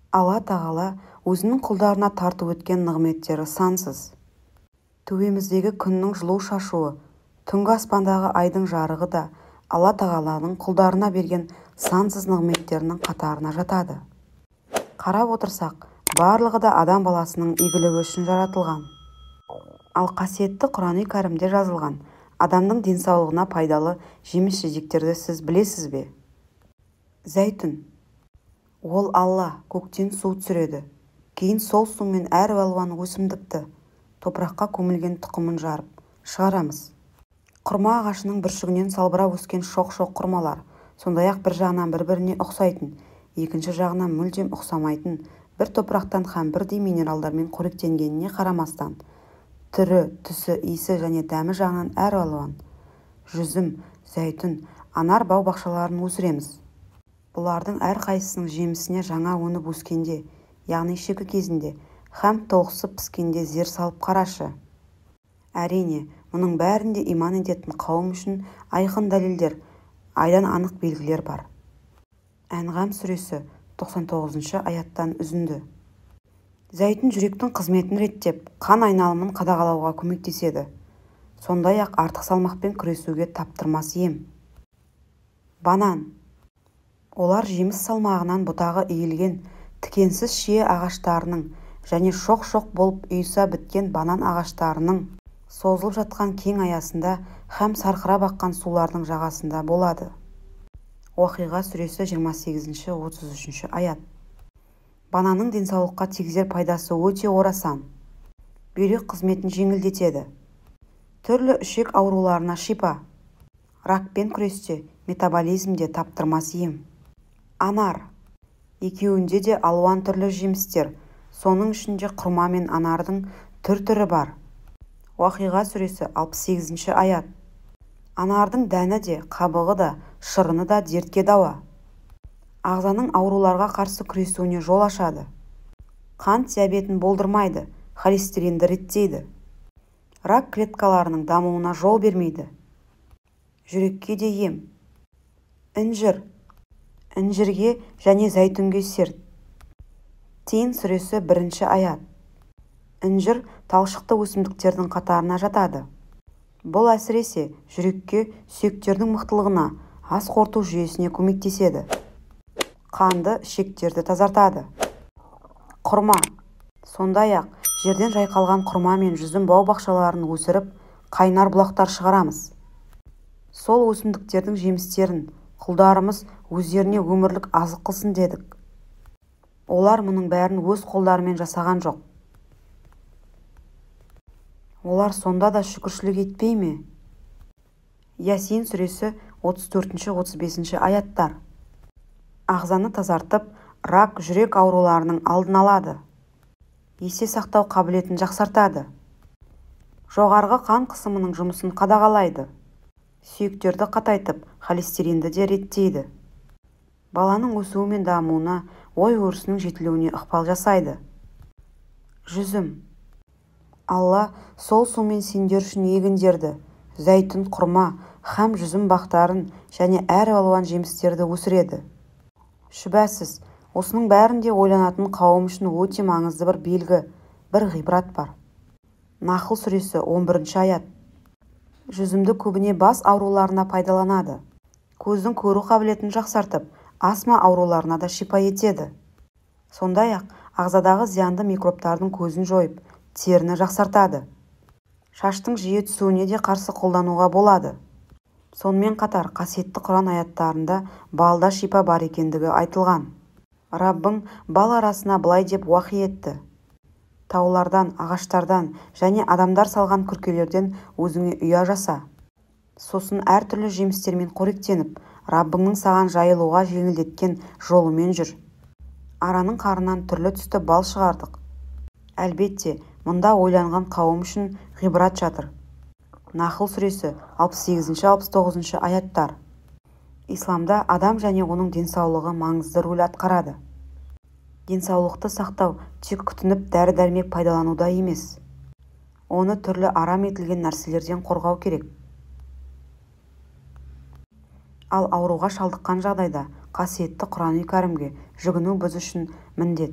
Алла Тағала өзінің құлдарына тарту еткен нығметтері сансыз. Төбеміздегі күннің жылу шашуы, түнгі аспандағы айдың жарығы да Алла Тағаланың құлдарына берген сансыз нығметтерінің қатарына жатады. Қарап отырсақ, барлығы да адам баласының игілігі үшін жаратылған. Ал қасиетті Құрани кәрімде жазылған адамның денсаулығына пайдалы жеміс-жидектерді сіз білесіз бе? Зәйтүн. Ол Алла көктен су түсіреді. Кейін сол сумен әр алуан өсімдікті, топыраққа көмілген тұқымын жарып, шығарамыз. Құрма ағашының бүршігінен салбырап өскен шоқ-шоқ құрмалар, сондай-ақ бір жағынан бір-біріне ұқсайтын, екінші жағынан мүлдем ұқсамайтын, бір топырақтан һәм бірдей минералдармен қоректенгеніне қарамастан, түрі, түсі, иісі және дәмі жағынан әр алуан. Жүзім, зәйтүн, анар бау-бақшаларын өсіреміз. Бұлардың әрқайсысының жемісіне жаңа өніп өскенде, яғни шикі кезінде, һәм толықсып піскенде зер салып қарашы. Әрине, мұның бәрінде иман ететін қауым үшін айқын дәлелдер, айдан анық белгілер бар. Әнғам сүресі 99-аяттан үзінді. Зәйтүн жүректің қызметін реттеп, қан айналымын қадағалауға көмектеседі. Сондай-ақ артық салмақпен күресуге таптырмас ем. Банан. Олар жеміс салмағынан бұтағы иілген тікенсіз шие ағаштарының және шоқ-шоқ болып ұйыса біткен банан ағаштарының созылып жатқан кең аясында һәм сарқырап аққан сулардың жағасында болады. Уақиға сүресі 28-33 аят. Бананның денсаулыққа тигізер пайдасы өте орасан. Бүйрек қызметін жеңілдетеді. Түрлі ішек ауруларына шипа. Ракпен күресте, метаболизмде таптырмас ем. Анар. Екеуінде де алуан түрлі жемістер, соның ішінде құрма мен анардың түр-түрі бар. Уақиға сүресі 68 аят. Анардың дәні де, қабығы да, шырыны да дертке дауа. Ағзаның ауруларға қарсы күресуіне жол ашады. Қант диабетін болдырмайды, холестеринді реттейді. Рак клеткаларының дамуына жол бермейді. Жүрекке де ем. Інжір. Інжірге және зәйтүнге серт. Тин сүресі 1 аят. Інжір талшықты өсімдіктердің қатарына жатады. Бұл әсіресе жүрекке, сүйектердің мықтылығына, ас қорыту жүйесіне көмектеседі. Қанды ішектерді тазартады. Құрма. Сондай-ақ жерден жайқалған құрма мен жүзім бау-бақшаларын өсіріп, қайнар бұлақтар шығарамыз. Сол өсімдіктердің жемістерін құлдарымыз өздеріне өмірлік азық қылсын дедік. Олар мұның бәрін өз қолдарымен жасаған жоқ. Олар сонда да шүкіршілік етпей ме? Ясин сүресі 34-35 аяттар. Ағзаны тазартып, рак, жүрек ауруларының алдын алады. Есте сақтау қабілетін жақсартады. Жоғарғы қан қысымының жұмысын қадағалайды. Сүйектерді қатайтып, холестеринді де реттейді. Баланың өсуі мен дамуына, ой-өрісінің жетілуіне ықпал жасайды. Жүзім. Алла сол сумен сендер үшін егіндерді, зәйтүн, құрма, һәм жүзім бақтарын және әр алуан жемістерді өсіреді. Шүбәсіз, осының бәрінде ойланатын қауым үшін өте маңызды бір белгі, бір ғибрат бар. Нахл сүресі 11 аят. Жүзімді көбіне бас ауруларына пайдаланады. Көздің көру қабілетін жақсартып, астма ауруларына да шипа етеді. Сондай-ақ, ағзадағы зиянды микробтардың көзін жойып, теріні жақсартады. Шаштың жиі түсуіне де қарсы қолдануға болады. Сонымен қатар, қасиетті Құран аяттарында балда шипа бар екендігі айтылған. Раббың бал арасына былай деп уахи етті. Таулардан, ағаштардан және адамдар салған күркелерден өзіңе ұя жаса. Сосын әртүрлі жемістермен қоректеніп, Раббыңның саған жайылуға жеңілдеткен жолымен жүр. Араның қарынан түрлі түсті бал шығардық. Әлбетте, мұнда ойланған қауым үшін ғибрат жатыр. Нахл сүресі 68-69 аяттар. Исламда адам және оның денсаулығы маңызды рөл атқарады. Денсаулықты сақтау тек күтініп дәрі-дәрмек пайдалануда емес. Оны түрлі арам етілген нәрселерден қорғау керек. Ал ауруға шалдыққан жағдайда қасиетті Құран-ы Кәрімге жүгіну біз үшін Міндет.